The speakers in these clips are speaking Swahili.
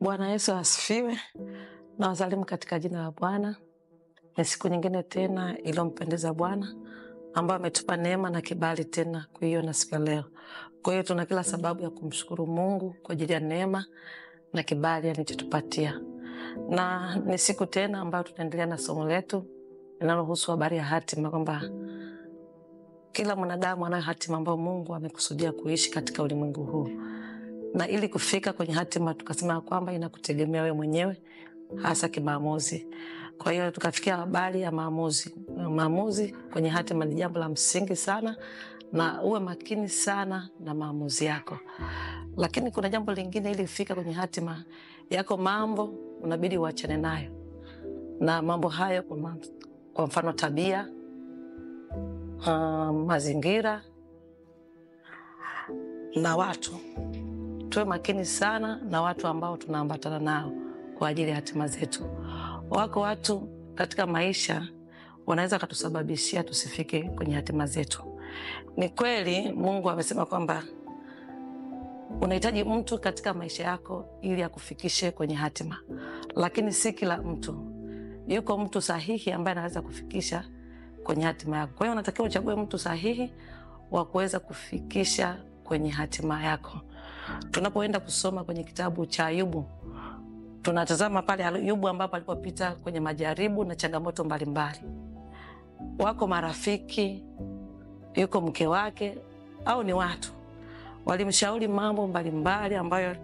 Bwana Yesu asifiwe. Na wasalimu katika jina la Bwana. Ni siku nyingine tena iliyompendeza Bwana, ambayo ametupa neema na kibali tena kuiona siku ya leo. Kwa hiyo tuna kila sababu ya kumshukuru Mungu kwa ajili ya neema na kibali alichotupatia. Na ni siku tena ambayo tunaendelea na somo letu linalohusu habari ya hatima, kwamba kila mwanadamu anayo hatima ambayo Mungu amekusudia kuishi katika ulimwengu huu. Na ili kufika kwenye hatima, tukasema kwamba inakutegemea wewe mwenyewe, hasa kimaamuzi. Kwa hiyo tukafikia habari ya maamuzi. Maamuzi kwenye hatima ni jambo la msingi sana, na uwe makini sana na maamuzi yako. Lakini kuna jambo lingine, ili kufika kwenye hatima yako, mambo unabidi uachane nayo. Na mambo hayo kwa mfano tabia, mazingira na watu. Tuwe makini sana na watu ambao tunaambatana nao kwa ajili ya hatima zetu. Wako watu katika maisha wanaweza kutusababishia tusifike kwenye hatima zetu. Ni kweli Mungu amesema kwamba unahitaji mtu katika maisha yako ili akufikishe kwenye hatima. Lakini si kila mtu. Yuko mtu sahihi ambaye anaweza kufikisha kwenye hatima yako. Kwa hiyo unatakiwa uchague mtu sahihi wa kuweza kufikisha kwenye hatima yako. Tunapoenda kusoma kwenye kitabu cha Ayubu, tunatazama pale Ayubu ambapo alipopita kwenye majaribu na changamoto mbalimbali. Wako marafiki, yuko mke wake, au ni watu walimshauri mambo mbalimbali ambayo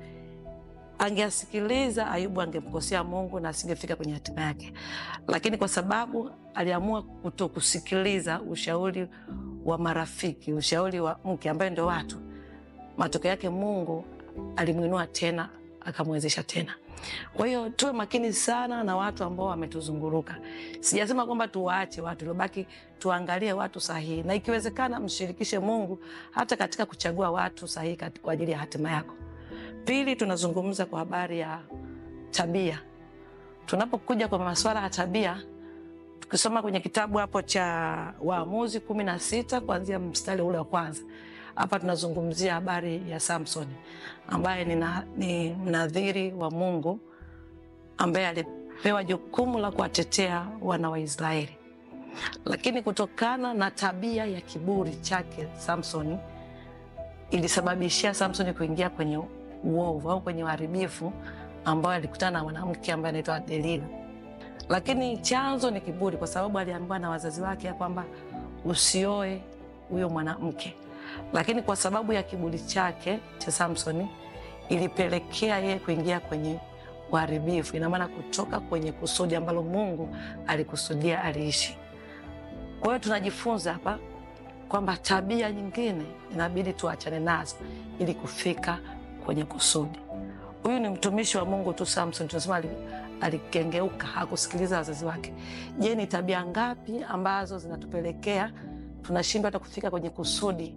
angeasikiliza Ayubu angemkosea Mungu na asingefika kwenye hatima yake. Lakini kwa sababu aliamua kutokusikiliza ushauri wa marafiki, ushauri wa mke ambaye ndio watu, matokeo yake Mungu alimuinua tena, akamwezesha tena. Kwa hiyo tuwe makini sana na watu ambao wametuzunguruka. Sijasema kwamba tuwaache watu, lobaki tuangalie watu sahihi, na ikiwezekana mshirikishe Mungu hata katika kuchagua watu sahihi kwa ajili ya hatima yako. Pili, tunazungumza kwa habari ya tabia. Tunapokuja kwa masuala ya tabia, tukisoma kwenye kitabu hapo cha Waamuzi 16 kuanzia mstari ule wa kwanza. Hapa tunazungumzia habari ya Samson ambaye ni mnadhiri wa Mungu, ambaye alipewa jukumu la kuwatetea wana wa Israeli. Lakini kutokana na tabia ya kiburi chake Samson, ilisababishia Samson kuingia kwenye uovu au kwenye uharibifu, ambao alikutana na mwanamke ambaye anaitwa Delila. Lakini chanzo ni kiburi, kwa sababu aliambiwa na wazazi wake kwamba usioe huyo mwanamke. Lakini kwa sababu ya kiburi chake cha Samson, ilipelekea yeye kuingia kwenye uharibifu. Ina maana kutoka kwenye kusudi ambalo Mungu alikusudia aliishi. Kwa hiyo tunajifunza hapa kwamba tabia nyingine inabidi tuachane nazo ili kufika kwenye kusudi. Huyu ni mtumishi wa Mungu tu Samson, tunasema alikengeuka, hakusikiliza wazazi wake. Je, ni tabia ngapi ambazo zinatupelekea tunashindwa hata kufika kwenye kusudi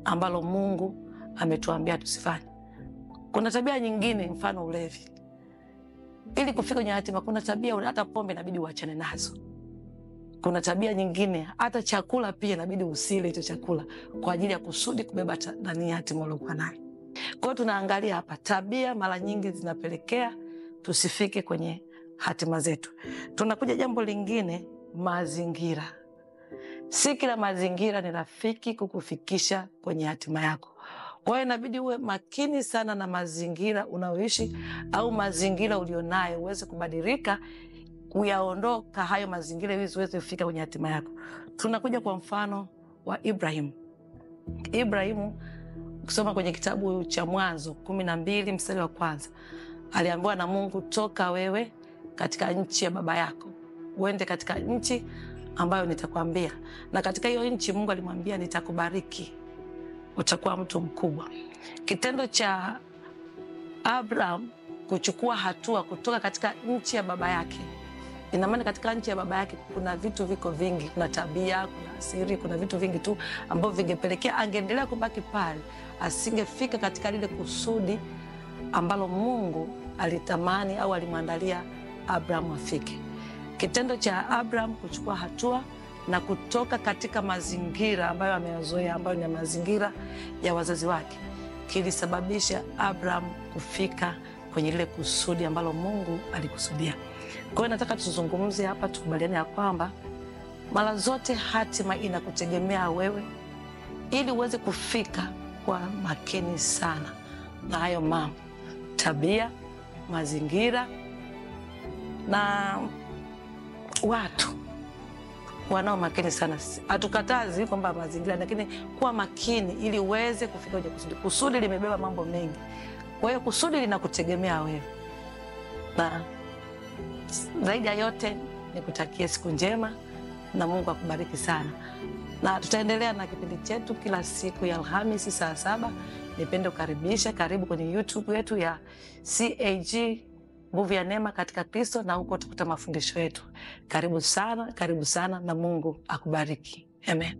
ambalo Mungu ametuambia tusifanye? Kuna tabia nyingine, mfano ulevi. Ili kufika kwenye hatima, kuna tabia hata pombe inabidi uachane nazo. Kuna tabia nyingine hata chakula pia inabidi usile hicho chakula kwa ajili ya kusudi kubeba nani hatima uliokuwa nayo. Kwa hiyo tunaangalia hapa tabia mara nyingi zinapelekea tusifike kwenye hatima zetu. Tunakuja jambo lingine, mazingira. Si kila mazingira ni rafiki kukufikisha kwenye hatima yako. Kwa hiyo inabidi uwe makini sana na mazingira unaoishi au mazingira ulionayo, uweze kubadilika, kuyaondoka hayo mazingira ili uweze kufika kwenye hatima yako. Tunakuja kwa mfano wa Ibrahim. Ibrahim, ukisoma kwenye kitabu cha Mwanzo 12 mstari wa kwanza, aliambiwa na Mungu, toka wewe katika nchi ya baba yako, uende katika nchi ambayo nitakwambia. Na katika hiyo nchi Mungu alimwambia, nitakubariki, utakuwa mtu mkubwa. Kitendo cha Abraham kuchukua hatua kutoka katika nchi ya baba yake, ina maana katika nchi ya baba yake kuna vitu viko vingi, kuna tabia, kuna asiri, kuna vitu vingi tu ambavyo vingepelekea angeendelea kubaki pale, asingefika katika lile kusudi ambalo Mungu alitamani au alimwandalia Abraham afike. Kitendo cha Abraham kuchukua hatua na kutoka katika mazingira ambayo ameyazoea, ambayo ni mazingira ya wazazi wake, kilisababisha Abraham kufika kwenye lile kusudi ambalo Mungu alikusudia. Kwa hiyo nataka tuzungumze hapa, tukubaliane ya kwamba mara zote hatima inakutegemea wewe, ili uweze kufika kwa makini sana na hayo mambo, tabia, mazingira na watu wanao makini sana. Hatukatazi kwamba mazingira, lakini kuwa makini ili uweze kufika kwenye kusudi. Kusudi limebeba mambo mengi, kwa hiyo kusudi linakutegemea wewe. Na zaidi ya yote nikutakie siku njema na Mungu akubariki sana, na tutaendelea na kipindi chetu kila siku ya Alhamisi saa 7. Nipende kukaribisha, karibu kwenye YouTube yetu ya CAG Nguvu ya Neema katika Kristo, na huko utakuta mafundisho yetu. Karibu sana, karibu sana, na Mungu akubariki. Amen.